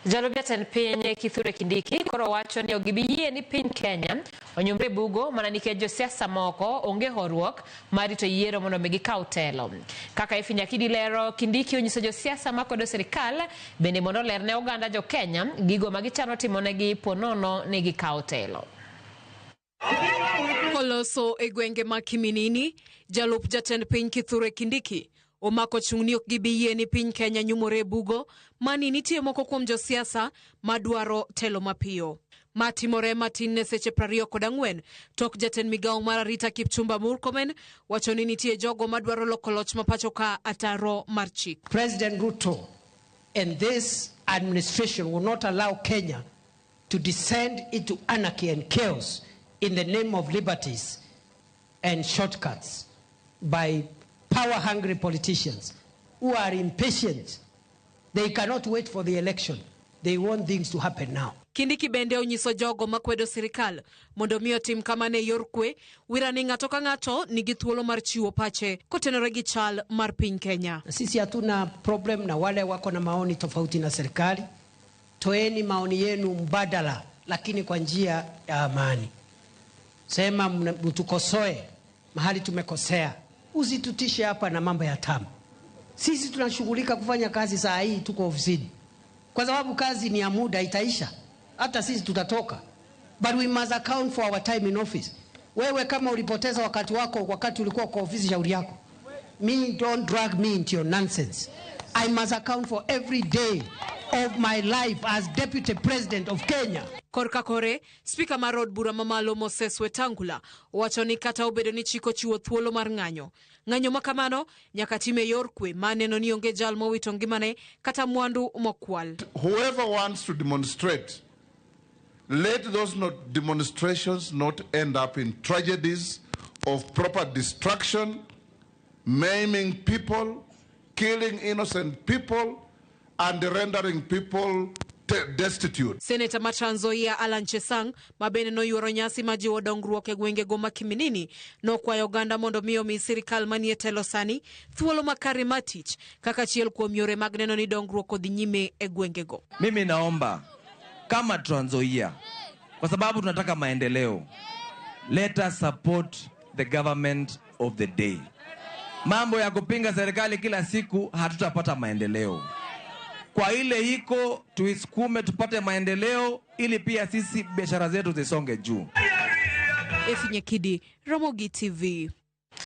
Jalup jatend piny Kithure Kindiki koro wacho ni ok gibi yie ni piny Kenya onyumre e bugo mana nikech josiasa moko onge horuok mar rito yiero mondo mi gikaw telo. Kaka Effie Nyakidi lero, Kindiki onyiso josiasa makwedo sirikal bende mondo oler ne oganda jo Kenya gigo ma gichano timonegi po nono ni gikawo telo. Koloso e gwenge ma Kiminini, jalup jatend piny Kithure Kindiki omako chung' ni ok gibi yie ni piny Kenya nyumore e bugo mani nitie moko kuom josiasa madwaro telo mapiyo. Ma timore matin ne seche 24 tok jatend migawo mar arita Kipchumba Murkomen wacho ni nitie jogo madwaro loko loch ma pacho ka ataro mar chik. President Ruto and this administration will not allow Kenya to descend into anarchy and chaos in the name of liberties and shortcuts by power-hungry politicians who are impatient. They cannot wait for the election. They want things to happen now. Kindiki bende onyiso jogo makwedo sirikal mondo mi otim kamano e yor kwe, wira ni ng'ato ka ng'ato nigi thuolo mar chiwo pache kotenore gi chal mar piny Kenya. Sisi hatuna problem na wale wako na maoni tofauti na serikali. Toeni maoni yenu mbadala, lakini kwa njia ya amani. Sema mtukosoe mahali tumekosea, usitutishe hapa na mambo ya tamu. Sisi tunashughulika kufanya kazi saa hii, tuko ofisini kwa sababu kazi ni ya muda, itaisha, hata sisi tutatoka, but we must account for our time in office. Wewe kama ulipoteza wakati wako wakati ulikuwa kwa ofisi, shauri yako. Me, don't drag me into your nonsense. I must account for every day of my life as deputy president of Kenya. Korka kore, spika mar od bura mamalo Moses Wetangula owacho ni kata obedo ni chik ochiwo thuolo mar ng'anyo, ng'anyo ma kamano nyaka tim e yor kwe ma neno ni onge jal mowito ngimane kata mwandu mokwal. Whoever wants to demonstrate, let those not demonstrations not end up in tragedies of proper destruction, maiming people, killing innocent people, and rendering people destitute. Seneta ma Trans Nzoia Alan Chesang ma bende noyuoro nyasi ma jiwo dongruok e gwengego ma Kiminini nokwayo oganda mondo mi omi sirikal manie telo sani thuolo makare mar tich kaka achiel kuom yore mag neno ni dongruok odhi nyime e gwengego. Mimi naomba kama Trans Nzoia, kwa sababu tunataka maendeleo, let us support the government of the day. Mambo ya kupinga serikali kila siku hatutapata maendeleo. Kwa ile iko tuisukume tupate maendeleo ili pia sisi biashara zetu zisonge juu. Effie Nyakidi, Ramogi TV.